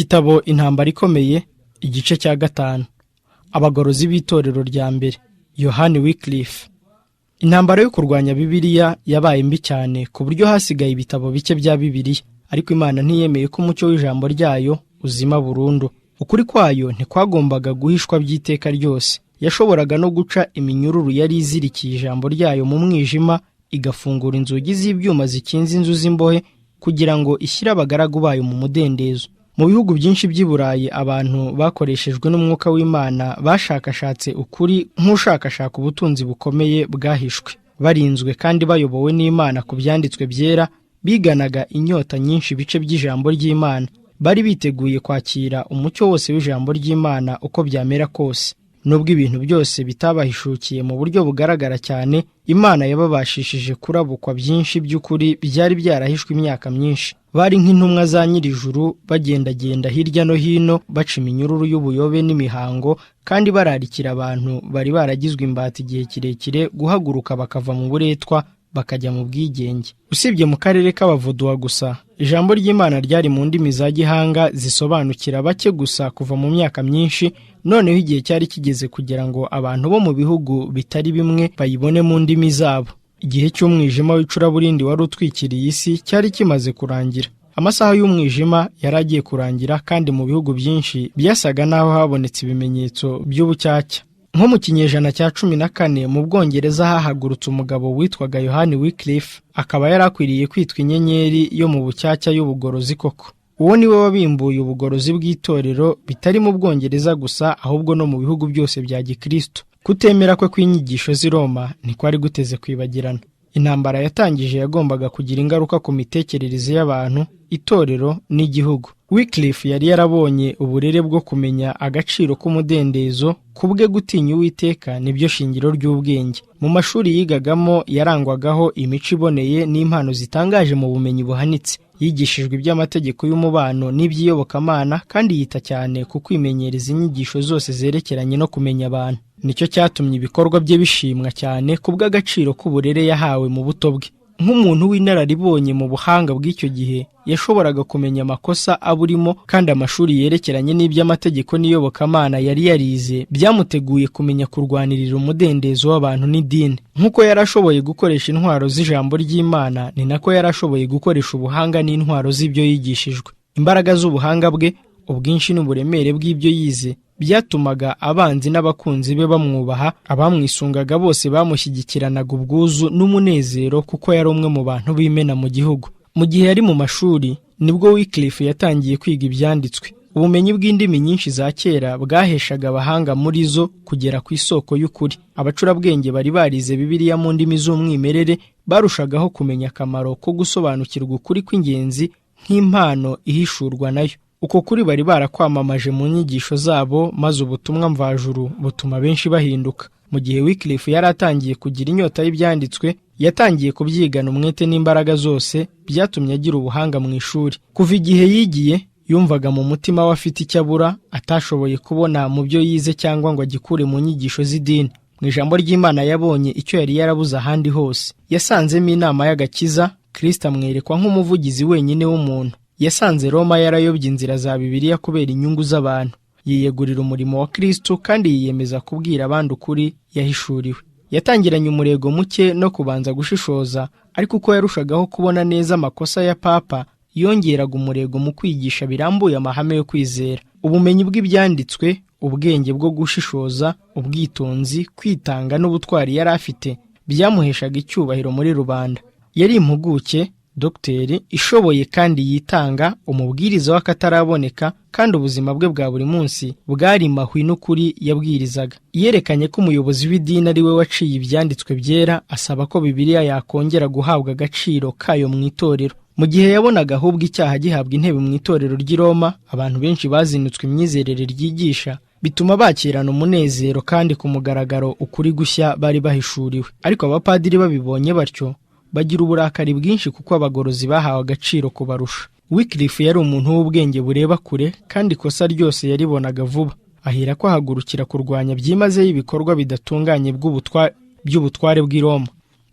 Igitabo Intambara Ikomeye, igice cya gatanu. Abagorozi b'itorero rya mbere. Yohani Wycliffe. Intambara yo kurwanya Bibiliya yabaye mbi cyane ku buryo hasigaye ibitabo bike bya Bibiliya, ariko Imana ntiyemeye ko umucyo w'ijambo ryayo uzima burundu. Ukuri kwayo ntikwagombaga guhishwa by'iteka ryose. Yashoboraga no guca iminyururu yari izirikiye ijambo ryayo mu mwijima, igafungura inzugi z'ibyuma zikinze inzu z'imbohe kugira ngo ishyire abagaragu bayo mu mudendezo. Mu bihugu byinshi by'i Burayi, abantu bakoreshejwe n'umwuka w'Imana bashakashatse ukuri nk'ushakashaka ubutunzi bukomeye bwahishwe. Barinzwe kandi bayobowe n'Imana ku byanditswe byera, biganaga inyota nyinshi ibice by'ijambo ry'Imana. Bari biteguye kwakira umucyo wose w'ijambo ry'Imana uko byamera kose. Nubwo ibintu byose bitabahishukiye mu buryo bugaragara cyane, Imana yababashishije kurabukwa byinshi by'ukuri byari byarahishwe imyaka myinshi. Bari nk'intumwa za nyir'ijuru, bagendagenda hirya no hino, baca iminyururu y'ubuyobe n'imihango, kandi bararikira abantu bari baragizwe imbata igihe kirekire guhaguruka bakava mu buretwa bakajya mu bwigenge. Usibye mu karere k'Abavuduwa gusa, ijambo ry'Imana ryari mu ndimi za gihanga zisobanukira bake gusa kuva mu myaka myinshi. Noneho igihe cyari kigeze kugira ngo abantu bo mu bihugu bitari bimwe bayibone mu ndimi zabo. Igihe cy'umwijima w'icuraburindi wari utwikiriye isi cyari kimaze kurangira. Amasaha y'umwijima yari agiye kurangira, kandi mu bihugu byinshi byasaga n'aho habonetse ibimenyetso by'ubucyacya. Nko mu kinyejana cya 14, mu Bwongereza hahagurutse umugabo witwaga Yohani Wycliffe, akaba yari akwiriye kwitwa inyenyeri yo mu bucyacya y'ubugorozi koko. Uwo ni we wabimbuye ubugorozi bw'itorero, bitari mu Bwongereza gusa, ahubwo no mu bihugu byose bya gikristo. Kutemera kwe kw'inyigisho z'i Roma ntikwari guteze kwibagirana. Intambara yatangije yagombaga kugira ingaruka ku mitekerereze y'abantu, itorero n'igihugu. Wycliffe yari yarabonye uburere bwo kumenya agaciro k'umudendezo. Ku bwe, gutinya Uwiteka nibyo shingiro ry'ubwenge. Mu mashuri yigagamo yarangwagaho imico iboneye n'impano zitangaje mu bumenyi buhanitse. Yigishijwe iby'amategeko y'umubano n'iby'iyobokamana, kandi yita cyane ku kwimenyereza inyigisho zose zerekeranye no kumenya abantu. Nicyo cyatumye ibikorwa bye bishimwa cyane ku bw'agaciro k'uburere yahawe mu buto bwe. Nk'umuntu w'inararibonye mu buhanga bw'icyo gihe, yashoboraga kumenya amakosa aburimo, kandi amashuri yerekeranye n'iby'amategeko n'iyobokamana yari yarize byamuteguye kumenya kurwanirira umudendezo w'abantu n'idini. Nk'uko yari ashoboye gukoresha intwaro z'ijambo ry'Imana, ni nako yari ashoboye gukoresha ubuhanga n'intwaro z'ibyo yigishijwe. Imbaraga z'ubuhanga bwe, ubwinshi n'uburemere bw'ibyo yize byatumaga abanzi n'abakunzi be bamwubaha. Abamwisungaga bose bamushyigikiranaga ubwuzu n'umunezero, kuko yari umwe mu bantu b'imena mu gihugu. Mu gihe yari mu mashuri nibwo Wycliffe yatangiye kwiga ibyanditswe. Ubumenyi bw'indimi nyinshi za kera bwaheshaga abahanga muri zo kugera ku isoko y'ukuri. Abacurabwenge bari barize Bibiliya mu ndimi z'umwimerere barushagaho kumenya akamaro ko gusobanukirwa ukuri kw'ingenzi nk'impano ihishurwa nayo. Uko kuri bari barakwamamaje mu nyigisho zabo, maze ubutumwa mvajuru butuma benshi bahinduka. Mu gihe Wycliffe yari atangiye kugira inyota y'ibyanditswe, yatangiye kubyigana umwete n'imbaraga zose. Byatumye agira ubuhanga mu ishuri. Kuva igihe yigiye, yumvaga mu mutima we afite icyo abura atashoboye kubona mu byo yize cyangwa ngo agikure mu nyigisho z'idini. Mu ijambo ry'Imana yabonye icyo yari yarabuze ahandi hose. Yasanzemo inama y'agakiza, Kirisita amwerekwa nk'umuvugizi wenyine w'umuntu. Yasanze Roma yarayobye inzira za Bibiliya kubera inyungu z'abantu. Yiyegurira umurimo wa Kristo kandi yiyemeza kubwira abandi ukuri yahishuriwe. Yatangiranye umurego muke no kubanza gushishoza, ariko uko yarushagaho kubona neza amakosa ya papa, yongeraga umurego mu kwigisha birambuye amahame yo kwizera. Ubumenyi bw'ibyanditswe, ubwenge bwo gushishoza, ubwitonzi, kwitanga n'ubutwari yari afite byamuheshaga icyubahiro muri rubanda. Yari impuguke, dogiteri ishoboye kandi yitanga, umubwiriza w'akataraboneka, kandi ubuzima bwe bwa buri munsi bwari mahwi n'ukuri yabwirizaga. Yerekanye ko umuyobozi w'idini ari we waciye ibyanditswe byera, asaba ko Bibiliya yakongera guhabwa agaciro kayo mu itorero, mu gihe yabonaga ahubwo icyaha gihabwa intebe mu itorero ry'i Roma. Abantu benshi bazinutswe imyizerere ryigisha, bituma bakirana umunezero kandi ku mugaragaro ukuri gushya bari bahishuriwe. Ariko abapadiri babibonye batyo, bagira uburakari bwinshi kuko abagorozi bahawe agaciro kubarusha. Wycliffe yari umuntu w'ubwenge bureba kure, kandi ikosa ryose yaribonaga vuba. Ahera ko ahagurukira kurwanya byimazeyo ibikorwa bidatunganye by'ubutware bw'i Roma.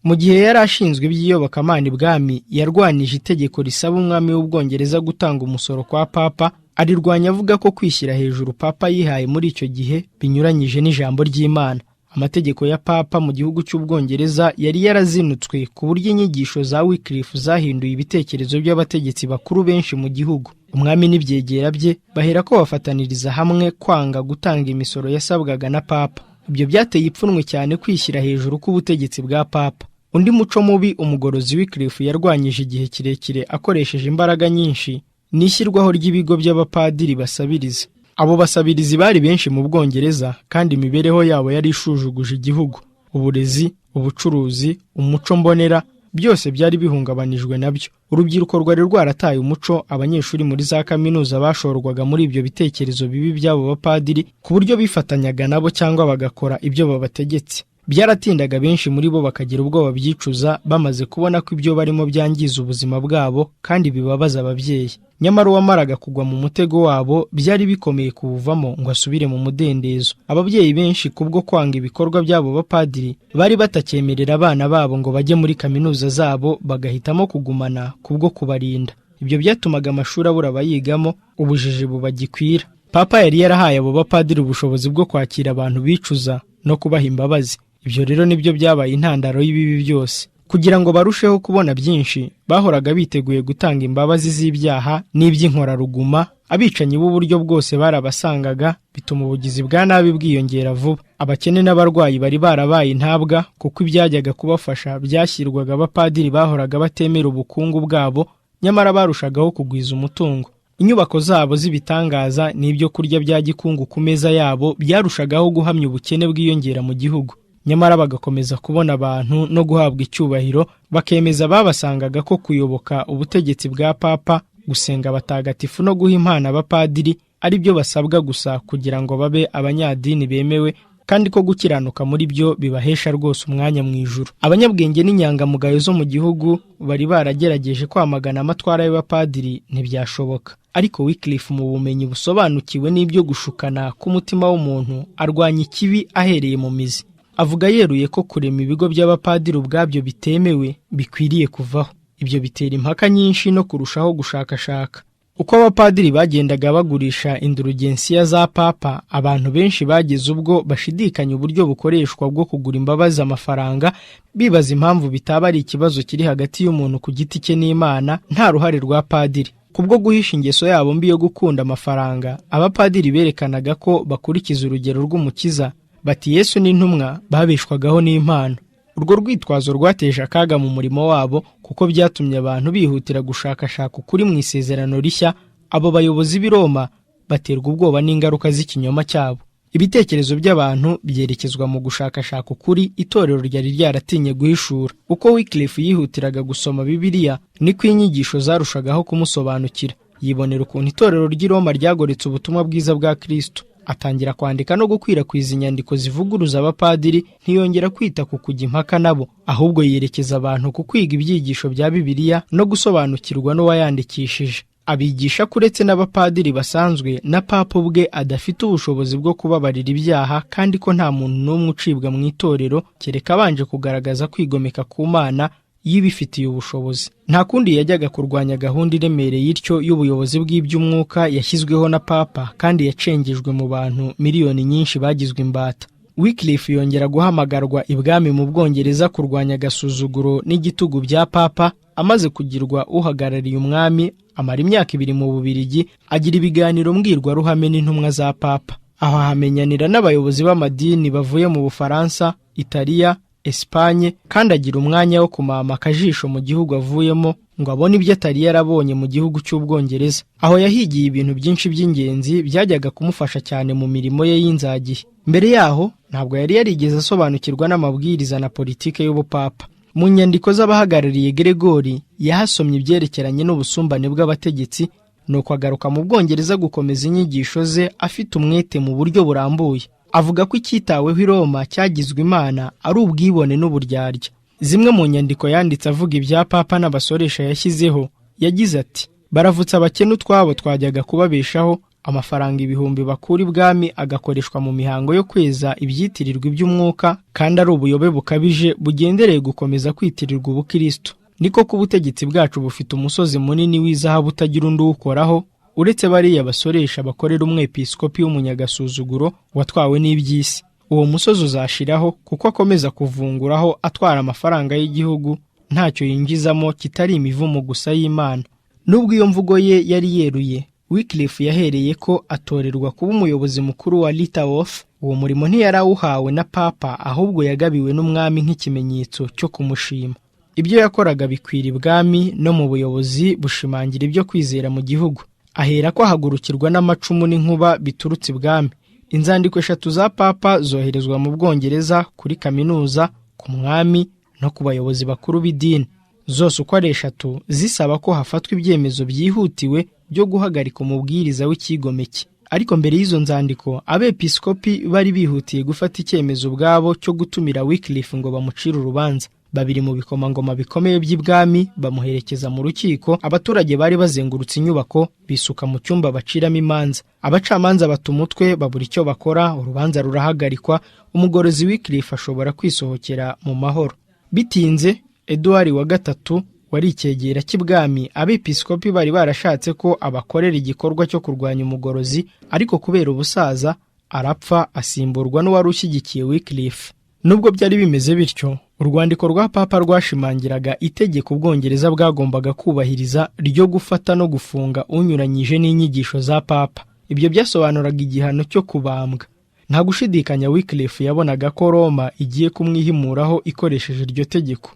Mu gihe yari ashinzwe iby'iyobokamana ibwami, yarwanije itegeko risaba umwami w'Ubwongereza gutanga umusoro kwa papa. Arirwanya avuga ko kwishyira hejuru Papa yihaye muri icyo gihe binyuranyije n'ijambo ry'Imana. Amategeko ya Papa mu gihugu cy'Ubwongereza yari yarazinutswe ku buryo inyigisho za Wycliffe zahinduye ibitekerezo by'abategetsi bakuru benshi mu gihugu. Umwami n'ibyegera bye bahera ko bafataniriza hamwe kwanga gutanga imisoro yasabwaga na Papa. Ibyo byateye ipfunwe cyane kwishyira hejuru k'ubutegetsi bwa Papa. Undi muco mubi umugorozi Wycliffe yarwanyije igihe kirekire akoresheje imbaraga nyinshi ni ishyirwaho ry'ibigo by'abapadiri basabiriza. Abo basabirizi bari benshi mu Bwongereza kandi imibereho yabo yari ishujuguje igihugu. Uburezi, ubucuruzi, umuco mbonera byose byari bihungabanijwe nabyo. Urubyiruko rwari rwarataye umuco, abanyeshuri muri za kaminuza bashorwaga muri ibyo bitekerezo bibi by'abo bapadiri ku buryo bifatanyaga nabo cyangwa bagakora ibyo babategetse. Byaratindaga benshi muri bo bakagira ubwoba byicuza bamaze kubona ko ibyo barimo byangiza ubuzima bwabo kandi bibabaza ababyeyi. Nyamara uwamaraga kugwa mu mutego wabo byari bikomeye kuwuvamo ngo asubire mu mudendezo. Ababyeyi benshi kubwo kwanga ibikorwa by'abo bapadiri bari batakyemerera abana babo ngo bajye muri kaminuza zabo, bagahitamo kugumana kubwo kubarinda. Ibyo byatumaga amashuri abura abayigamo, ubujiji bubagikwira. Papa yari yarahaye abo bapadiri ubushobozi bwo kwakira abantu bicuza no kubaha imbabazi. Ibyo rero nibyo byabaye intandaro y'ibibi byose. Kugira ngo barusheho kubona byinshi, bahoraga biteguye gutanga imbabazi z'ibyaha n'iby'inkoraruguma. Abicanyi b'uburyo bwose barabasangaga, bituma ubugizi bwa nabi bwiyongera vuba. Abakene n'abarwayi bari barabaye intabwa, kuko ibyajyaga kubafasha byashyirwaga abapadiri bahoraga batemera ubukungu bwabo, nyamara barushagaho kugwiza umutungo. Inyubako zabo z'ibitangaza n'ibyo kurya bya gikungu ku meza yabo byarushagaho guhamya ubukene bwiyongera mu gihugu. Nyamara bagakomeza kubona abantu no guhabwa icyubahiro, bakemeza babasangaga ko kuyoboka ubutegetsi bwa Papa, gusenga abatagatifu no guha impano abapadiri ari byo basabwa gusa kugira ngo babe abanyadini bemewe, kandi ko gukiranuka muri byo bibahesha rwose umwanya mu ijuru. Abanyabwenge n'inyangamugayo zo mu gihugu bari baragerageje kwamagana amatwara y'abapadiri, ntibyashoboka. Ariko Wycliffe mu bumenyi busobanukiwe n'ibyo gushukana k'umutima w'umuntu arwanya ikibi ahereye mu mizi. Avuga yeruye ko kurema ibigo by'abapadiri ubwabyo bitemewe, bikwiriye kuvaho. Ibyo bitera impaka nyinshi no kurushaho gushakashaka. Uko abapadiri bagendaga bagurisha indurugensiya za Papa, abantu benshi bageze ubwo bashidikanya uburyo bukoreshwa bwo kugura imbabazi amafaranga, bibaza impamvu bitaba ari ikibazo kiri hagati y'umuntu ku giti cye n'Imana nta ruhare rwa padiri. Kubwo guhisha ingeso yabo mbi yo gukunda amafaranga, abapadiri berekanaga ko bakurikiza urugero rw'Umukiza, bati Yesu n'intumwa babeshwagaho n'impano. Urwo rwitwazo rwateje akaga mu murimo wabo, kuko byatumye abantu bihutira gushakashaka ukuri mu isezerano rishya. Abo bayobozi b'i Roma baterwa ubwoba n'ingaruka z'ikinyoma cyabo. Ibitekerezo by'abantu byerekezwa mu gushakashaka ukuri itorero ryari ryaratinye guhishura. Uko Wycliffe yihutiraga gusoma Bibiliya, niko inyigisho zarushagaho kumusobanukira. Yibonera ukuntu itorero ry'i Roma ryagoretse ubutumwa bwiza bwa Kristo. Atangira kwandika no gukwirakwiza inyandiko zivuguruza abapadiri. Ntiyongera kwita ku kujya impaka nabo, ahubwo yerekeza abantu ku kwiga ibyigisho bya Bibiliya no gusobanukirwa n'uwayandikishije. Abigisha ko uretse n'abapadiri basanzwe, na Papa ubwe adafite ubushobozi bwo kubabarira ibyaha, kandi ko nta muntu n'umwe ucibwa mu itorero kereka abanje kugaragaza kwigomeka ku Mana y'ibifitiye ubushobozi. Nta kundi yajyaga kurwanya gahunda iremereye ityo y'ubuyobozi bw'iby'umwuka yashyizweho na Papa kandi yacengejwe mu bantu miliyoni nyinshi bagizwe imbata. Wycliffe yongera guhamagarwa ibwami mu Bwongereza kurwanya agasuzuguro n'igitugu bya Papa. Amaze kugirwa uhagarariye umwami, amara imyaka 2 mu Bubirigi, agira ibiganiro mbwirwaruhame n'intumwa za Papa. Aho ahamenyanira n'abayobozi b'amadini bavuye mu Bufaransa, Italiya, Espanye, kandi agira umwanya wo kumama akajisho mu gihugu avuyemo ngo abone ibyo atari yarabonye mu gihugu cy'Ubwongereza. Aho yahigiye ibintu byinshi by'ingenzi byajyaga kumufasha cyane mu mirimo ye y'inzagihe. Mbere yaho ntabwo yari yarigeze asobanukirwa n'amabwiriza na politike y'ubupapa. Mu nyandiko z'abahagarariye Gregori yahasomye ibyerekeranye n'ubusumbane bw'abategetsi, nuko agaruka mu Bwongereza gukomeza inyigisho ze afite umwete mu buryo burambuye. Avuga ko icyitaweho i Roma cyagizwe Imana ari ubwibone n'uburyarya. Zimwe mu nyandiko yanditse avuga ibya Papa n'abasoresha yashyizeho, yagize ati: baravutse abakene utwabo twajyaga kubabeshaho, amafaranga ibihumbi bakura ibwami agakoreshwa mu mihango yo kweza ibyitirirwa iby'umwuka, kandi ari ubuyobe bukabije bugendereye gukomeza kwitirirwa ubukristo. Niko ko ubutegetsi bwacu bufite umusozi munini w'izahabu utagira undi uwukoraho, Uretse bariya basoresha bakorera umwepiskopi w'umunyagasuzuguro watwawe n'iby'isi. Uwo musozi uzashiraho kuko akomeza kuvunguraho atwara amafaranga y'igihugu, ntacyo yinjizamo kitari imivumo gusa y'Imana. Nubwo iyo mvugo ye yari yeruye, Wycliffe yahereye ko atorerwa kuba umuyobozi mukuru wa Lutterworth. Uwo murimo ntiyari awuhawe na Papa, ahubwo yagabiwe n'umwami nk'ikimenyetso cyo kumushima. Ibyo yakoraga bikwira ibwami no mu buyobozi, bushimangira ibyo kwizera mu gihugu. Ahera ko ahagurukirwa n'amacumu n'inkuba biturutse ibwami. Inzandiko eshatu za Papa zoherezwa mu Bwongereza, kuri kaminuza, ku mwami no ku bayobozi bakuru b'idini, zose uko ari eshatu zisaba ko hafatwa ibyemezo byihutiwe byo guhagarika umubwiriza w'icyigomeke. Ariko mbere y'izo nzandiko, abepiskopi bari bihutiye gufata icyemezo ubwabo cyo gutumira Wycliffe ngo bamucire urubanza. Babiri mu bikomangoma bikomeye by'ibwami bamuherekeza mu rukiko. Abaturage bari bazengurutse inyubako bisuka mu cyumba baciramo imanza. Abacamanza bata umutwe, babura icyo bakora. Urubanza rurahagarikwa, umugorozi Wycliffe ashobora kwisohokera mu mahoro. Bitinze, Eduwari wa gatatu wari icyegera cy'ibwami, abepiskopi bari barashatse ko abakorera igikorwa cyo kurwanya umugorozi, ariko kubera ubusaza arapfa, asimburwa n'uwari ushyigikiye Wycliffe. Nubwo byari bimeze bityo, urwandiko rwa Papa rwashimangiraga itegeko Ubwongereza bwagombaga kubahiriza ryo gufata no gufunga unyuranyije n'inyigisho za Papa. Ibyo byasobanuraga igihano cyo kubambwa. Nta gushidikanya, Wycliffe yabonaga ko Roma igiye kumwihimuraho ikoresheje iryo tegeko.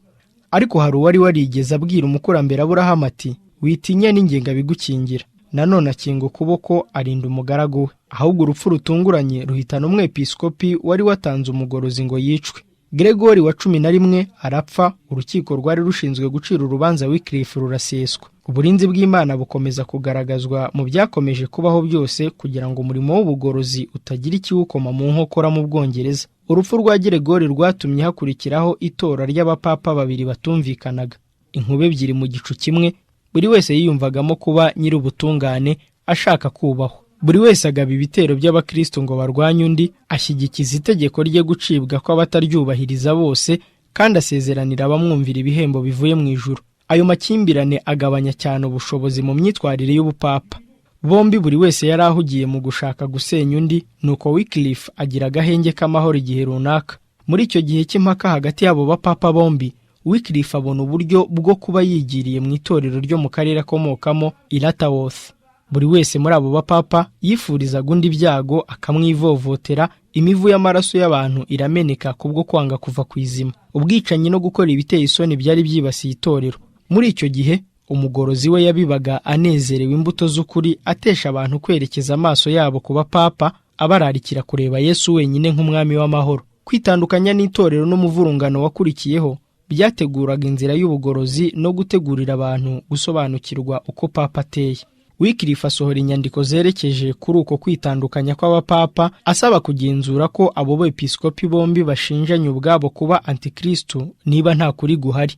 Ariko hari uwari warigeze abwira umukurambere Aburahamu ati: "Witinya, n'ingenga bigukingira." Nanone akinga ukuboko arinda umugaragu we. Ahubwo urupfu rutunguranye ruhitana umwepiskopi wari watanze umugorozi ngo yicwe. Gregori wa 11 arapfa, urukiko rwari rushinzwe gucira urubanza Wycliffe ruraseswa. Uburinzi bw'Imana bukomeza kugaragazwa mu byakomeje kubaho byose kugira ngo umurimo w'ubugorozi utagira ikiwukoma mu nkokora mu Bwongereza. Urupfu rwa Gregori rwatumye hakurikiraho itora ry'abapapa babiri batumvikanaga, inkuba ebyiri mu gicu kimwe. Buri wese yiyumvagamo kuba nyir'ubutungane, ashaka kubahwa. Buri wese agaba ibitero by'abakristo ngo barwanye undi, ashyigikiza itegeko rye gucibwa kw'abataryubahiriza bose, kandi asezeranira abamwumvira ibihembo bivuye mu ijuru. Ayo makimbirane agabanya cyane ubushobozi mu myitwarire y'ubupapa. Bombi, buri wese yari ahugiye mu gushaka gusenya undi. Nuko Wycliffe agira agahenge k'amahoro igihe runaka. Muri icyo gihe cy'impaka hagati y'abo bapapa bombi, Wycliffe abona uburyo bwo kuba yigiriye mu itorero ryo mu karere akomokamo, Lutterworth. Buri wese muri abo bapapa yifurizaga undi ibyago, akamwivovotera. Imivu y'amaraso y'abantu irameneka kubwo kwanga kuva ku izima. Ubwicanyi no gukora ibiteye isoni byari byibasiye itorero. Muri icyo gihe umugorozi we yabibaga anezerewe imbuto z'ukuri, atesha abantu kwerekeza amaso yabo ku bapapa, abararikira kureba Yesu wenyine nk'umwami w'amahoro. Kwitandukanya n'itorero n'umuvurungano wakurikiyeho byateguraga inzira y'ubugorozi no gutegurira abantu gusobanukirwa uko papa ateye. Wycliffe asohora inyandiko zerekeje kuri uko kwitandukanya kw'abapapa, asaba kugenzura ko abo bepiskopi bombi bashinjanye ubwabo kuba antikristo niba nta kuri guhari.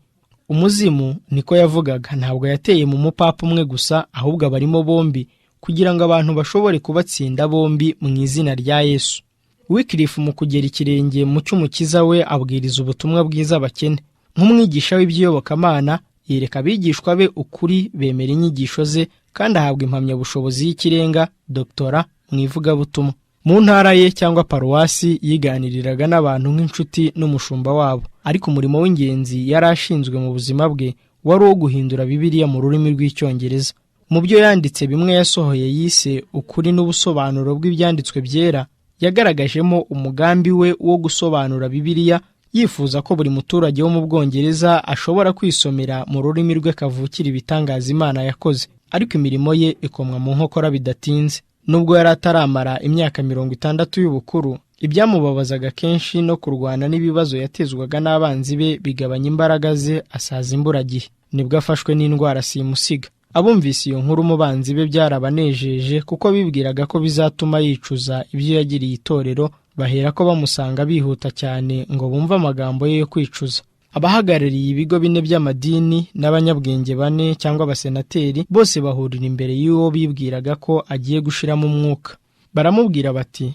Umuzimu, niko yavugaga, ntabwo yateye mu mupapa umwe gusa, ahubwo abarimo bombi, kugira ngo abantu bashobore kubatsinda bombi mu izina rya Yesu. Wycliffe mu kugera ikirenge mu cy'Umukiza we, abwiriza ubutumwa bwiza abakene. Nk'umwigisha w'iby'iyobokamana, yereka abigishwa be ukuri, bemera inyigisho ze, kandi ahabwa impamyabushobozi y'ikirenga, doctorat mu ivugabutumwa. Mu ntara ye cyangwa paruwasi yiganiriraga n'abantu nk'inshuti n'umushumba wabo, ariko umurimo w'ingenzi yari ashinzwe mu buzima bwe wari uwo guhindura Bibiliya mu rurimi rw'Icyongereza. Mu byo yanditse bimwe yasohoye yise Ukuri n'ubusobanuro bw'Ibyanditswe Byera, yagaragajemo umugambi we wo gusobanura Bibiliya, yifuza ko buri muturage wo mu Bwongereza ashobora kwisomera mu rurimi rwe kavukire ibitangaza Imana yakoze. Ariko imirimo ye ikomwa mu nkokora bidatinze. Nubwo yari ataramara imyaka 60 y'ubukuru, ibyamubabazaga kenshi no kurwana n'ibibazo yatezwaga n'abanzi be bigabanya imbaraga ze, asaza imburagihe. Nibwo afashwe n'indwara simusiga. Abumvise iyo nkuru mu banzi be byarabanejeje, kuko bibwiraga ko bizatuma yicuza ibyo yagiriye itorero. Bahera ko bamusanga bihuta cyane ngo bumve amagambo ye yo kwicuza. Abahagarariye ibigo bine by'amadini n'abanyabwenge bane cyangwa abasenateri bose bahurira imbere y'uwo bibwiraga ko agiye gushiramo umwuka. Baramubwira bati: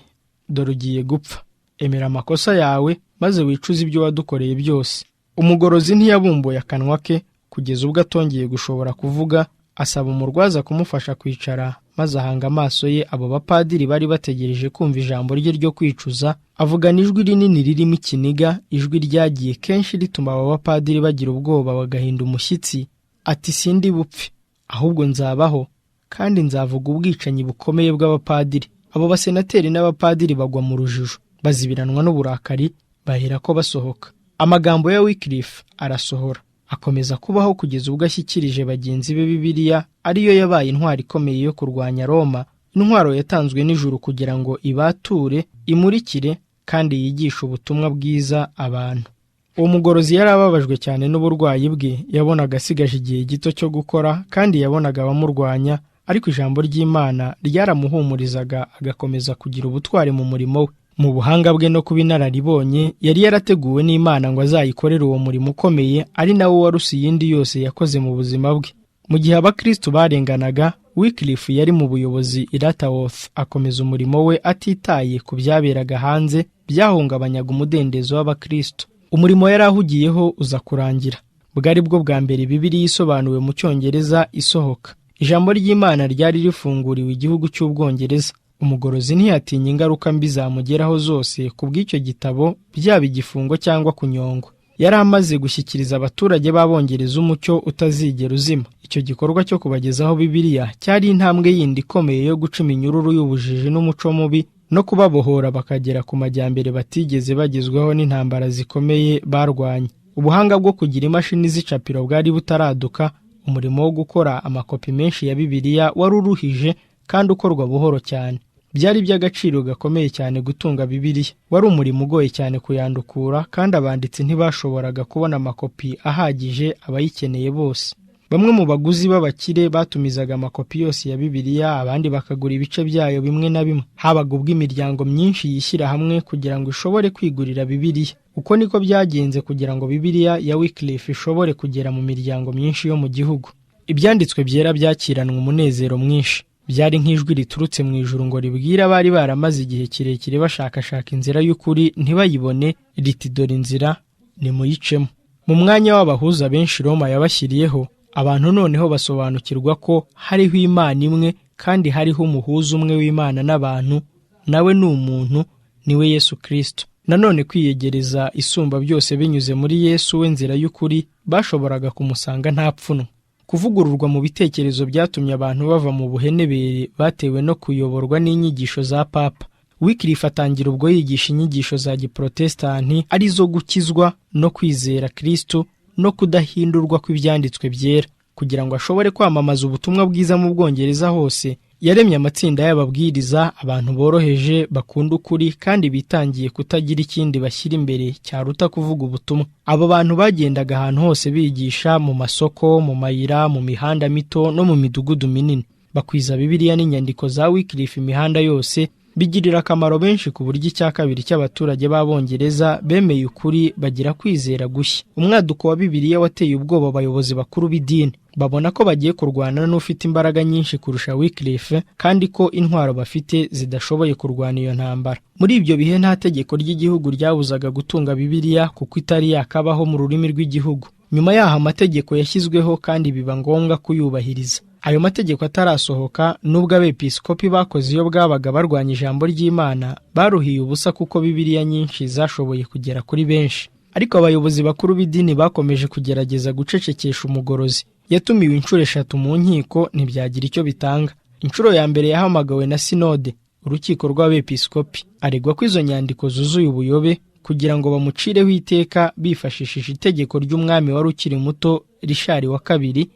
"Dore ugiye gupfa, emera amakosa yawe maze wicuze ibyo wadukoreye byose." Umugorozi ntiyabumbuye akanwa ke kugeza ubwo atongeye gushobora kuvuga. Asaba umurwaza kumufasha kwicara, Maze ahanga amaso ye abo bapadiri bari bategereje kumva ijambo rye ryo kwicuza, avugana ijwi rinini ririmo ikiniga, ijwi ryagiye kenshi rituma abo bapadiri bagira ubwoba bagahinda umushyitsi, ati: "Sindi bupfe, ahubwo nzabaho, kandi nzavuga ubwicanyi bukomeye bw'abapadiri." Abo basenateri n'abapadiri bagwa mu rujijo, bazibiranwa n'uburakari, bahera ko basohoka. Amagambo ya Wycliffe arasohora, akomeza kubaho kugeza ubwo ashyikirije bagenzi be Bibiliya, ariyo yabaye intwaro ikomeye yo kurwanya Roma, intwaro yatanzwe n'ijuru kugira ngo ibature, imurikire kandi yigishe ubutumwa bwiza abantu. Uwo mugorozi yari ababajwe cyane n'uburwayi bwe. Yabonaga asigaje igihe gito cyo gukora, kandi yabonaga abamurwanya, ariko ijambo ry'Imana ryaramuhumurizaga, agakomeza kugira ubutwari mu murimo we. Mu buhanga bwe no kuba inararibonye, yari yarateguwe n'Imana ngo azayikorere uwo murimo ukomeye, ari nawo waruse iyindi yose yakoze mu buzima bwe. Mu gihe abakristo barenganaga, Wycliffe yari mu buyobozi i Lutterworth, akomeza umurimo we atitaye ku byaberaga hanze byahungabanyaga umudendezo w'abakristo. Umurimo yari ahugiyeho uza kurangira. Bwari bwo bwa mbere Bibiliya isobanuwe mu Cyongereza isohoka. Ijambo ry'Imana ryari rifunguriwe igihugu cy'Ubwongereza. Umugorozi ntiyatinya ingaruka mbi zamugeraho zose ku bw'icyo gitabo, byaba igifungo cyangwa kunyongwa. Yari amaze gushyikiriza abaturage b'Abongereza umucyo utazigera uzima. Icyo gikorwa cyo kubagezaho Bibiliya cyari intambwe yindi ikomeye yo guca iminyururu y'ubujiji n'umuco mubi, no kubabohora bakagera ku majyambere batigeze bagezwaho n'intambara zikomeye barwanye. Ubuhanga bwo kugira imashini z'icapiro bwari butaraduka. Umurimo wo gukora amakopi menshi ya Bibiliya wari uruhije kandi ukorwa buhoro cyane. Byari iby'agaciro gakomeye cyane gutunga Bibiliya. Wari umurimo ugoye cyane kuyandukura, kandi abanditsi ntibashoboraga kubona amakopi ahagije abayikeneye bose. Bamwe mu baguzi b'abakire batumizaga amakopi yose ya Bibiliya, abandi bakagura ibice byayo bimwe na bimwe. Habaga ubwo imiryango myinshi yishyira hamwe kugira ngo ishobore kwigurira Bibiliya. Uko niko byagenze kugira ngo Bibiliya ya Wycliffe ishobore kugera mu miryango myinshi yo mu gihugu. Ibyanditswe byera byakiranwe umunezero mwinshi. Byari nk'ijwi riturutse mu ijuru ngo ribwire abari baramaze igihe kirekire bashakashaka inzira y'ukuri ntibayibone, riti: "Dore inzira, nimuyicemo." Mu mwanya w'abahuza benshi Roma yabashyiriyeho, abantu noneho basobanukirwa ko hariho Imana imwe, kandi hariho umuhuza umwe w'Imana n'abantu, nawe ni umuntu, niwe Yesu Kirisito. Nanone kwiyegereza Isumba byose binyuze muri Yesu we nzira y'ukuri, bashoboraga kumusanga nta pfunwe. Kuvugururwa mu bitekerezo byatumye abantu bava mu buhenebere batewe no kuyoborwa n'inyigisho za papa. Wycliffe atangira ubwo yigisha inyigisho za giprotesitanti, arizo gukizwa no kwizera Kristo no kudahindurwa kw'Ibyanditswe byera. Kugira ngo ashobore kwamamaza ubutumwa bwiza mu Bwongereza hose, yaremye amatsinda y'ababwiriza, abantu boroheje, bakunda ukuri kandi bitangiye kutagira ikindi bashyira imbere cyaruta kuvuga ubutumwa. Abo bantu bagendaga ahantu hose bigisha, mu masoko, mu mayira, mu mihanda mito no mu midugudu minini, bakwiza Bibiliya n'inyandiko za Wycliffe imihanda yose. Bigirira akamaro benshi, ku buryo 2/3 cy'abaturage b'Abongereza bemeye ukuri, bagira kwizera gushya. Umwaduko wa Bibiliya wateye ubwoba abayobozi bakuru b'idini, babona ko bagiye kurwana n'ufite imbaraga nyinshi kurusha Wycliffe, kandi ko intwaro bafite zidashoboye kurwana iyo ntambara. Muri ibyo bihe nta tegeko ry'igihugu ryabuzaga gutunga Bibiliya, kuko itari yakabaho mu rurimi rw'igihugu. Nyuma yaho amategeko yashyizweho, kandi biba ngombwa kuyubahiriza. Ayo mategeko atarasohoka, nubwo abepiskopi bakoze iyo bwabaga barwanya ijambo ry'Imana, baruhiye ubusa, kuko Bibiliya nyinshi zashoboye kugera kuri benshi. Ariko abayobozi bakuru b'idini bakomeje kugerageza gucecekesha umugorozi. Yatumiwe inshuro 3 mu nkiko, ntibyagira icyo bitanga. Inshuro ya mbere yahamagawe na sinode, urukiko rw'abepiskopi, aregwa ko izo nyandiko zuzuye ubuyobe, kugira ngo bamucireho iteka bifashishije itegeko ry'umwami wari ukiri muto Rishari wa II,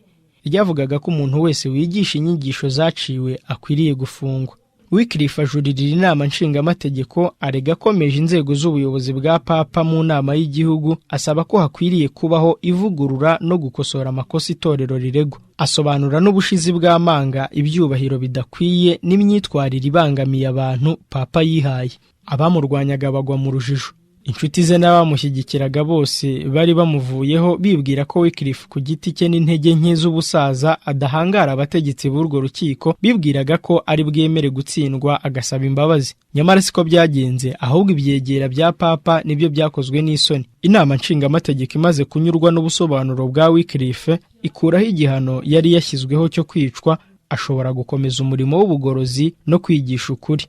ryavugaga ko umuntu wese wigisha inyigisho zaciwe akwiriye gufungwa. Wycliffe ajuririra inama nshingamategeko, arega akomeje inzego z'ubuyobozi bwa papa mu nama y'igihugu, asaba ko hakwiriye kubaho ivugurura no gukosora amakosa itorero riregwa. Asobanura n'ubushizi bw'amanga ibyubahiro bidakwiye n'imyitwarire ibangamiye abantu papa yihaye. Abamurwanyaga bagwa mu rujijo. Inshuti ze n'abamushyigikiraga bose bari bamuvuyeho, bibwira ko Wycliffe ku giti cye n'intege nke z'ubusaza adahangara abategetsi b'urwo rukiko. Bibwiraga ko ari bwemere gutsindwa agasaba imbabazi. Nyamara siko byagenze, ahubwo ibyegera bya papa nibyo byakozwe n'isoni. Inama nshingamategeko imaze kunyurwa n'ubusobanuro bwa Wycliffe, ikuraho igihano yari yashyizweho cyo kwicwa. Ashobora gukomeza umurimo w'ubugorozi no kwigisha ukuri.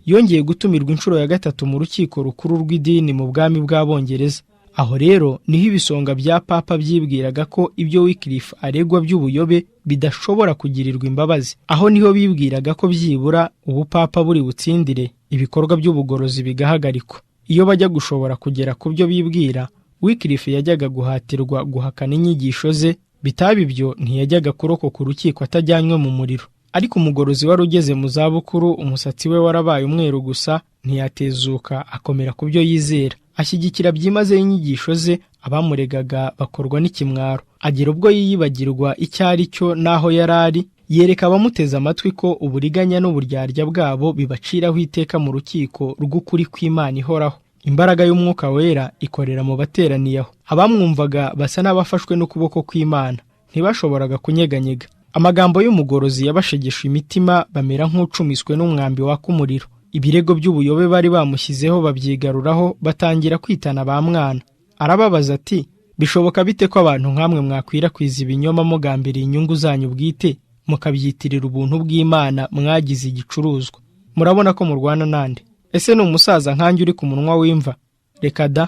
Yongeye gutumirwa inshuro ya gatatu mu rukiko rukuru rw'idini mu bwami bw'Abongereza. Aho rero niho ibisonga bya Papa byibwiraga ko ibyo Wycliffe aregwa by'ubuyobe bidashobora kugirirwa imbabazi. Aho niho bibwiraga ko byibura ubupapa buri butsindire ibikorwa by'ubugorozi bigahagarikwa. Iyo bajya gushobora kugera ku byo bibwira, Wycliffe yajyaga guhatirwa guhakana inyigisho ze, bitaba ibyo ntiyajyaga kurokoka urukiko atajyanywe mu muriro. Ariko umugorozi wari ugeze mu zabukuru, umusatsi we warabaye umweru gusa, ntiyatezuka, akomera ku byo yizera. Ashyigikira byimazeyo inyigisho ze, abamuregaga bakorwa n'ikimwaro. Agera ubwo yiyibagirwa icyo ari cyo n'aho yari ari, yereka abamuteze amatwi ko uburiganya n'uburyarya bwabo bibaciraho iteka mu rukiko rw'ukuri kw'Imana ihoraho. Imbaraga y'Umwuka Wera ikorera mu bateraniye aho. Abamwumvaga basa n'abafashwe n'ukuboko kw'Imana, ntibashoboraga kunyeganyega. Amagambo y'umugorozi yabashegeshe imitima, bamera nk'ucumiswe n'umwambi waka umuriro. Ibirego by'ubuyobe bari bamushyizeho babyigaruraho, batangira kwitana ba mwana. Arababaza ati: "Bishoboka bite ko abantu nkamwe mwakwirakwiza ibinyoma mugambiriye inyungu zanyu bwite, mukabyitirira ubuntu bw'Imana mwagize igicuruzwa? Murabona ko murwana nande? Ese ni umusaza nkanjye uri ku munwa w'imva? Reka da,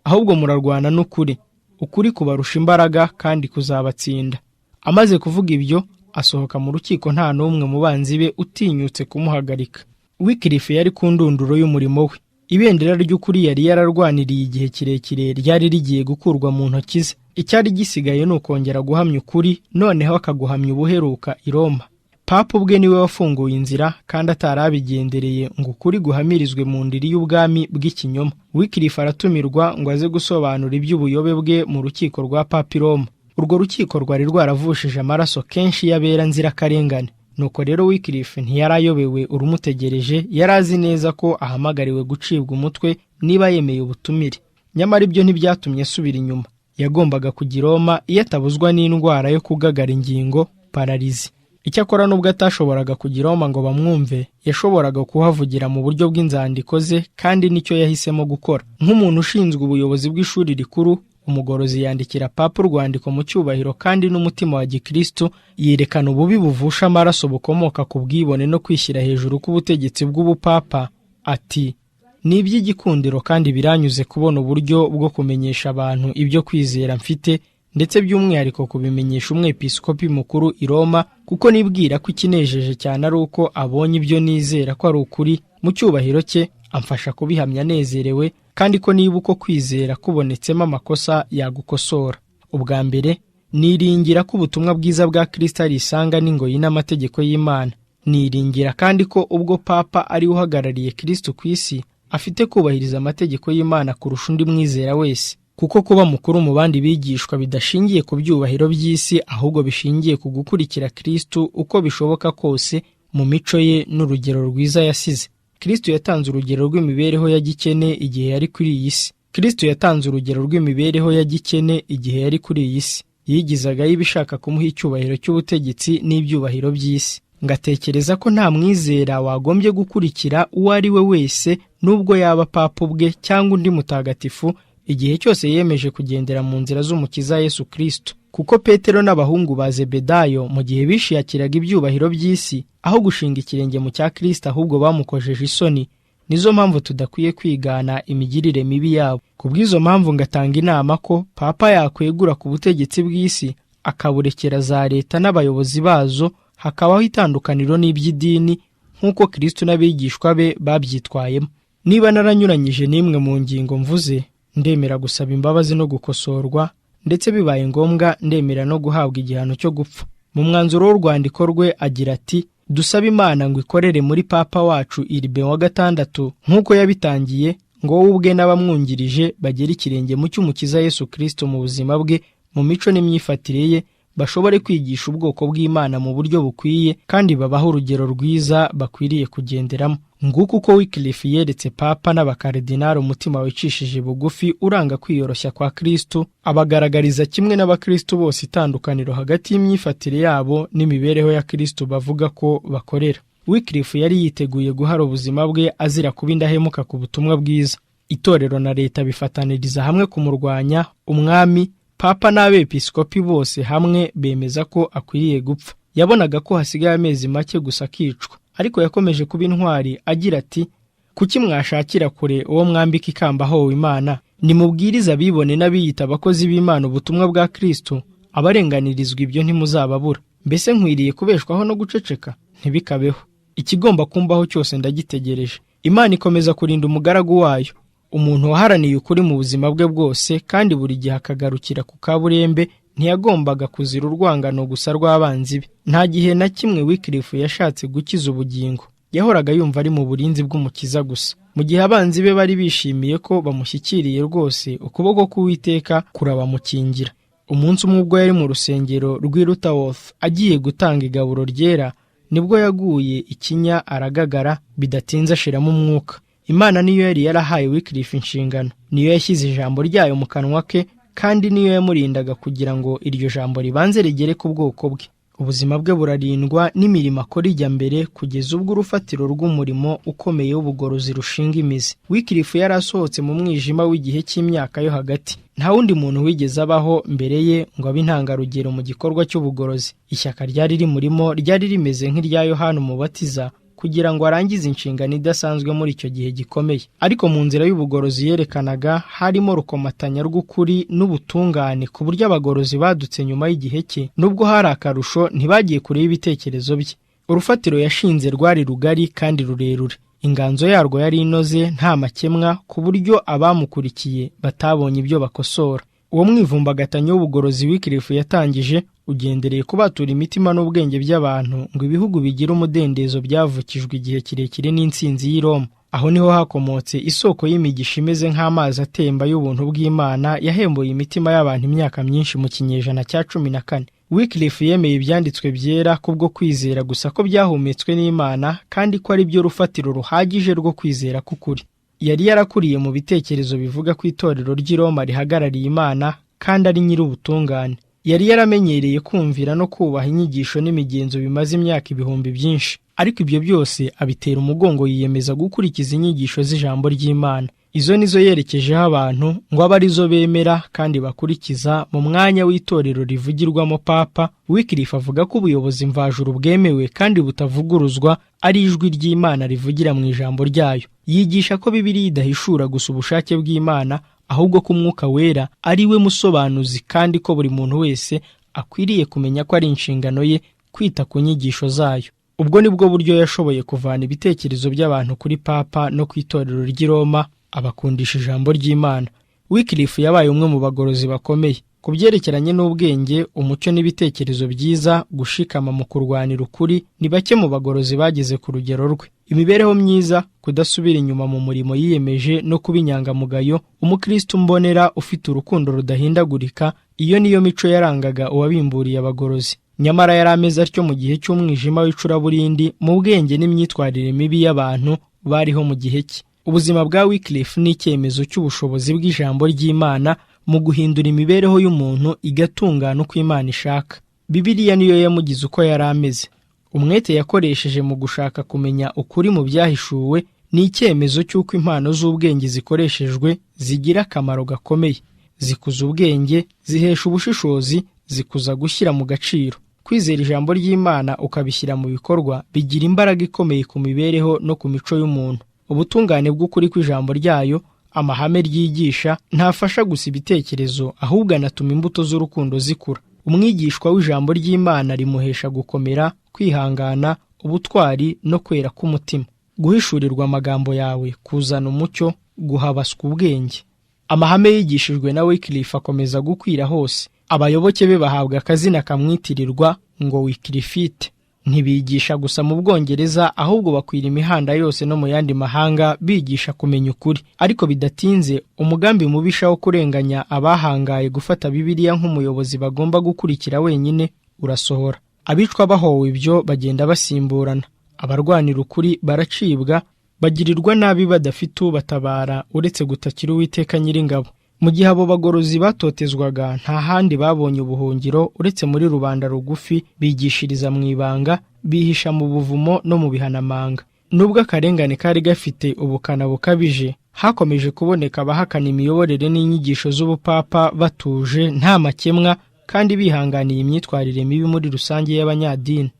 ahubwo murarwana n'ukuri. Ukuri kubarusha imbaraga kandi kuzabatsinda." Amaze kuvuga ibyo, asohoka mu rukiko, nta n'umwe mu banzi be utinyutse kumuhagarika. Wycliffe yari ku ndunduro y'umurimo we. Ibendera ry'ukuri yari yararwaniriye igihe kirekire ryari rigiye gukurwa mu ntoki ze. Icyari gisigaye ni ukongera guhamya ukuri, noneho akaguhamya ubuheruka i Roma. Papa ubwe niwe wafunguye inzira, kandi atari abigendereye ngo ukuri guhamirizwe mu ndiri y'ubwami bw'ikinyoma. Wycliffe aratumirwa ngo aze gusobanura iby'ubuyobe bwe mu rukiko rwa Papa i Roma. Urwo rukiko rwari rwaravushije amaraso kenshi y'abera nzirakarengane. Nuko rero Wycliffe ntiyari ayobewe urumutegereje, yari azi neza ko ahamagariwe gucibwa umutwe niba yemeye ubutumire. Nyamara ibyo ntibyatumye asubira inyuma. Yagombaga kujya i Roma iyo atabuzwa n'indwara yo kugagara ingingo, paralysie. Icyakora nubwo atashoboraga kujya i Roma ngo bamwumve, yashoboraga kuhavugira mu buryo bw'inzandiko ze, kandi nicyo yahisemo gukora. Nk'umuntu ushinzwe ubuyobozi bw'ishuri rikuru, umugorozi yandikira Papa urwandiko mu cyubahiro kandi n'umutima wa gikristo, yerekana ububi buvusha amaraso bukomoka ku bwibone no kwishyira hejuru k'ubutegetsi bw'ubupapa. Ati: "Ni iby'igikundiro kandi biranyuze kubona uburyo bwo kumenyesha abantu ibyo kwizera mfite, ndetse by'umwihariko kubimenyesha umwepiskopi mukuru i Roma, kuko nibwira ko ikinejeje cyane ari uko abonye ibyo nizera ko ari ukuri. Mu cyubahiro cye amfasha kubihamya anezerewe, kandi ko niba uko kwizera kubonetsemo amakosa yagukosora. Ubwa mbere, niringira ko ubutumwa bwiza bwa Kristo ari isanga n'ingoyi n'amategeko y'Imana. Niringira kandi ko ubwo Papa ari uhagarariye Kristo ku isi, afite kubahiriza amategeko y'Imana kurusha undi mwizera wese, kuko kuba mukuru mu bandi bigishwa bidashingiye ku byubahiro by'isi, ahubwo bishingiye ku gukurikira Kristo uko bishoboka kose mu mico ye n'urugero rwiza yasize. Kristo yatanze urugero rw'imibereho ya gikene igihe yari kuri iyi si. Kristo yatanze urugero rw'imibereho ya gikene igihe yari kuri iyi si. Yigizagayo ibishaka kumuha icyubahiro cy'ubutegetsi n'ibyubahiro by'isi. Ngatekereza ko nta mwizera wagombye gukurikira uwo ari we wese, nubwo yaba Papa ubwe cyangwa undi mutagatifu, igihe cyose yemeje kugendera mu nzira z'Umukiza Yesu Kristo. Kuko Petero n'abahungu ba Zebedayo, mu gihe bishakiraga ibyubahiro by'isi aho gushinga ikirenge mu cya Kristo, ahubwo bamukojeje isoni. Nizo mpamvu tudakwiye kwigana imigirire mibi yabo. Ku bw'izo mpamvu ngatanga inama ko Papa yakwegura ku butegetsi bw'isi, akaburekera za leta n'abayobozi bazo, hakabaho itandukaniro n'iby'idini nk'uko Kristo n'abigishwa be babyitwayemo. Niba naranyuranyije n'imwe mu ngingo mvuze, ndemera gusaba imbabazi no gukosorwa, ndetse bibaye ngombwa ndemera no guhabwa igihano cyo gupfa." Mu mwanzuro w'urwandiko rwe agira ati: "Dusabe Imana ngo ikorere muri Papa wacu Urbain wa gatandatu nk'uko yabitangiye, ngo wowe ubwe n'abamwungirije bagere ikirenge mu cy'Umukiza Yesu Kristo mu buzima bwe, mu mico n'imyifatire ye, bashobore kwigisha ubwoko bw'Imana mu buryo bukwiye kandi babahe urugero rwiza bakwiriye kugenderamo." Nguko uko Wycliffe yeretse Papa n'abakaridinari umutima wicishije bugufi uranga kwiyoroshya kwa Kristo, abagaragariza kimwe n'abakristo bose itandukaniro hagati y'imyifatire yabo n'imibereho ya Kristo bavuga ko bakorera. Wycliffe yari yiteguye guhara ubuzima bwe azira kuba indahemuka ku butumwa bwiza. Itorero na leta bifataniriza hamwe kumurwanya. Umwami, Papa n'abepiskopi bose hamwe bemeza ko akwiriye gupfa. Yabonaga ko hasigaye amezi make gusa akicwa, ariko yakomeje kuba intwari agira ati: "Kuki mwashakira kure uwo mwambika ikamba ahowe Imana? Nimubwirize abibone n'abiyita abakozi b'Imana ubutumwa bwa Kristo, abarenganirizwa ibyo ntimuzababura. Mbese nkwiriye kubeshwaho no guceceka? Ntibikabeho. Ikigomba kumbaho cyose ndagitegereje." Imana ikomeza kurinda umugaragu wayo, umuntu waharaniye ukuri mu buzima bwe bwose kandi buri gihe akagarukira ku kaburembe. Ntiyagombaga kuzira urwangano gusa rw'abanzi be. Nta gihe na kimwe Wycliffe yashatse gukiza ubugingo. Yahoraga yumva ari mu burinzi bw'Umukiza gusa. Mu gihe abanzi be bari bishimiye ko bamushyikiriye rwose, ukuboko k'Uwiteka kurabamukingira. Umunsi umwe ubwo yari mu rusengero rw'i Lutterworth agiye gutanga igaburo ryera, nibwo yaguye ikinya aragagara, bidatinze ashiramo umwuka. Imana niyo yari yarahaye Wycliffe inshingano, niyo yashyize ijambo ryayo mu kanwa ke, kandi niyo yamurindaga kugira ngo iryo jambo ribanze rigere ku bwoko bwe. Ubuzima bwe burarindwa n'imirimo akora ijya mbere, kugeza ubwo urufatiro rw'umurimo ukomeye w'ubugorozi rushinga imizi. Wycliffe yari asohotse mu mwijima w'igihe cy'imyaka yo hagati. Nta wundi muntu wigeze abaho mbere ye ngo abe intangarugero mu gikorwa cy'ubugorozi. Ishyaka ryari rimurimo ryari rimeze nk'irya Yohana Umubatiza kugira ngo arangize inshingano idasanzwe muri icyo gihe gikomeye. Ariko mu nzira y'ubugorozi yerekanaga harimo rukomatanya rw'ukuri n'ubutungane, ku buryo abagorozi badutse nyuma y'igihe cye, nubwo hari akarusho, ntibagiye kure y'ibitekerezo bye. Urufatiro yashinze rwari rugari kandi rurerure, inganzo yarwo yari inoze nta makemwa, ku buryo abamukurikiye batabonye ibyo bakosora. Uwo mwivumbagatanyo w'ubugorozi Wycliffe yatangije ugendereye kubatura imitima n'ubwenge by'abantu ngo ibihugu bigire umudendezo byavukijwe igihe kirekire n'intsinzi y'i Roma. Aho niho hakomotse isoko y'imigisha imeze nk'amazi atemba y'ubuntu bw'Imana yahembuye imitima y'abantu imyaka myinshi mu kinyejana cya 14. Wycliffe yemeye ibyanditswe byera kubwo kwizera gusa ko byahumetswe n'Imana, kandi ko ari byo rufatiro ruhagije rwo kwizera k'ukuri. Yari yarakuriye mu bitekerezo bivuga ko itorero ry'i Roma rihagarariye Imana kandi ari nyir'ubutungane. Yari yaramenyereye kumvira no kubaha inyigisho n'imigenzo bimaze imyaka ibihumbi byinshi, ariko ibyo byose abitera umugongo, yiyemeza gukurikiza inyigisho z'ijambo ry'Imana. Izo nizo yerekejeho abantu ngo abe arizo bemera kandi bakurikiza mu mwanya w'itorero rivugirwamo Papa. Wycliffe avuga ko ubuyobozi mvajuru bwemewe kandi butavuguruzwa ari ijwi ry'Imana rivugira mu ijambo ryayo. Yigisha ko Bibiliya idahishura gusa ubushake bw'Imana, ahubwo ko Umwuka Wera ari we musobanuzi, kandi ko buri muntu wese akwiriye kumenya ko ari inshingano ye kwita ku nyigisho zayo. Ubwo ni bwo buryo yashoboye kuvana ibitekerezo by'abantu kuri Papa no ku itorero ry'i Roma, abakundisha ijambo ry'Imana. Wycliffe yabaye umwe mu bagorozi bakomeye ku byerekeranye n'ubwenge, umucyo n'ibitekerezo byiza, gushikama mu kurwanira ukuri. Ni bake mu bagorozi bageze ku rugero rwe. Imibereho myiza, kudasubira inyuma mu murimo yiyemeje no kuba inyangamugayo, umukristo mbonera ufite urukundo rudahindagurika, iyo niyo mico yarangaga uwabimburiye abagorozi. Nyamara yari ameze atyo mu gihe cy'umwijima w'icuraburindi mu bwenge n'imyitwarire mibi y'abantu bariho mu gihe cye. Ubuzima bwa Wycliffe ni icyemezo cy'ubushobozi bw'ijambo ry'Imana mu guhindura imibereho y'umuntu igatungana uko Imana ishaka. Bibiliya niyo yamugize uko yari ameze. Umwete yakoresheje mu gushaka kumenya ukuri mu byahishuwe ni icyemezo cy'uko impano z'ubwenge zikoreshejwe zigira akamaro gakomeye. Zikuza ubwenge, zihesha ubushishozi, zikuza gushyira mu gaciro. Kwizera ijambo ry'Imana ukabishyira mu bikorwa bigira imbaraga ikomeye ku mibereho no ku mico y'umuntu. Ubutungane bw'ukuri kw'ijambo ryayo, amahame ryigisha, ntafasha gusa ibitekerezo, ahubwo anatuma imbuto z'urukundo zikura. Umwigishwa w'ijambo ry'Imana rimuhesha gukomera, kwihangana, ubutwari no kwera k'umutima. Guhishurirwa amagambo yawe kuzana umucyo, guhabaswa ubwenge. Amahame yigishijwe na Wycliffe akomeza gukwira hose. Abayoboke be bahabwa akazina kamwitirirwa ngo Wycliffite. Ntibigisha gusa mu Bwongereza, ahubwo bakwira imihanda yose no mu yandi mahanga bigisha kumenya ukuri. Ariko bidatinze umugambi mubisha wo kurenganya abahangaye gufata Bibiliya nk'umuyobozi bagomba gukurikira wenyine urasohora. Abicwa bahowe ibyo bagenda basimburana. Abarwanira ukuri baracibwa, bagirirwa nabi badafite ubatabara uretse gutakira Uwiteka Nyiringabo. Mu gihe abo bagorozi batotezwaga, nta handi babonye ubuhungiro uretse muri rubanda rugufi. Bigishiriza mu ibanga, bihisha mu buvumo no mu bihanamanga. Nubwo akarengane kari gafite ubukana bukabije, hakomeje kuboneka abahakana imiyoborere n'inyigisho z'ubupapa batuje nta makemwa, Kandi bihanganiye imyitwarire mibi muri rusange y'abanyadini.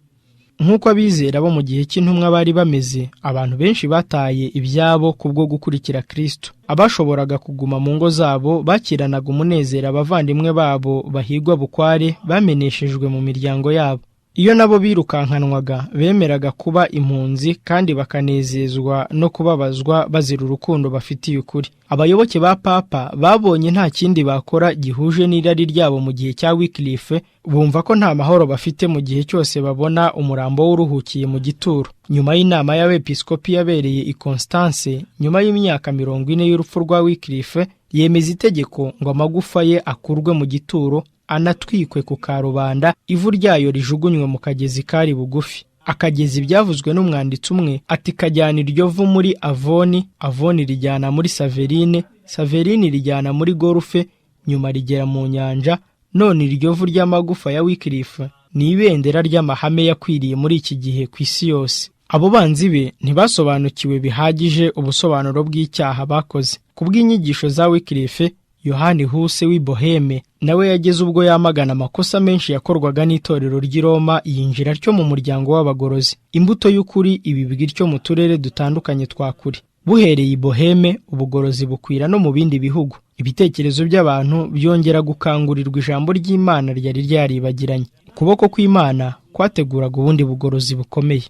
Nk'uko abizera bo mu gihe cy'intumwa bari bameze, abantu benshi bataye ibyabo kubwo gukurikira Kristo. Abashoboraga kuguma mu ngo zabo bakiranaga umunezero abavandimwe babo bahigwa bukware bameneshejwe mu miryango yabo. Iyo nabo birukankanwaga, bemeraga kuba impunzi kandi bakanezezwa no kubabazwa bazira urukundo bafitiye ukuri. Abayoboke ba Papa babonye nta kindi bakora gihuje n'irari ryabo mu gihe cya Wycliffe, bumva ko nta mahoro bafite mu gihe cyose babona umurambo w'uruhukiye mu gituro. Nyuma y'inama y'abepiskopi yabereye i Constance nyuma y'imyaka 40 y'urupfu rwa Wycliffe, yemeza itegeko ngo amagufa ye akurwe mu gituro, anatwikwe ku karubanda, ivu ryayo rijugunywe mu kagezi kari bugufi. Akagezi byavuzwe n'umwanditsi umwe ati: "Kajyana iryo vu muri Avoni, Avoni rijyana muri Saverine, Saverine rijyana muri Gorufe, nyuma rigera mu nyanja. None iryo vu ry'amagufa ya Wycliffe ni ibendera ry'amahame yakwiriye muri iki gihe ku isi yose." Abo banzi be ntibasobanukiwe bihagije ubusobanuro bw'icyaha bakoze. Ku bw'inyigisho za Wycliffe, Yohani Huse w'i Boheme nawe yageze ubwo yamagana amakosa menshi yakorwaga n'itorero ry'i Roma, yinjira atyo mu muryango w'abagorozi. Imbuto y'ukuri ibibwa ityo mu turere dutandukanye twa kure. Buhereye i Boheme, ubugorozi bukwira no mu bindi bihugu. Ibitekerezo by'abantu byongera gukangurirwa ijambo ry'Imana ryari ryaribagiranye. Ukuboko kw'Imana kwateguraga ubundi bugorozi bukomeye.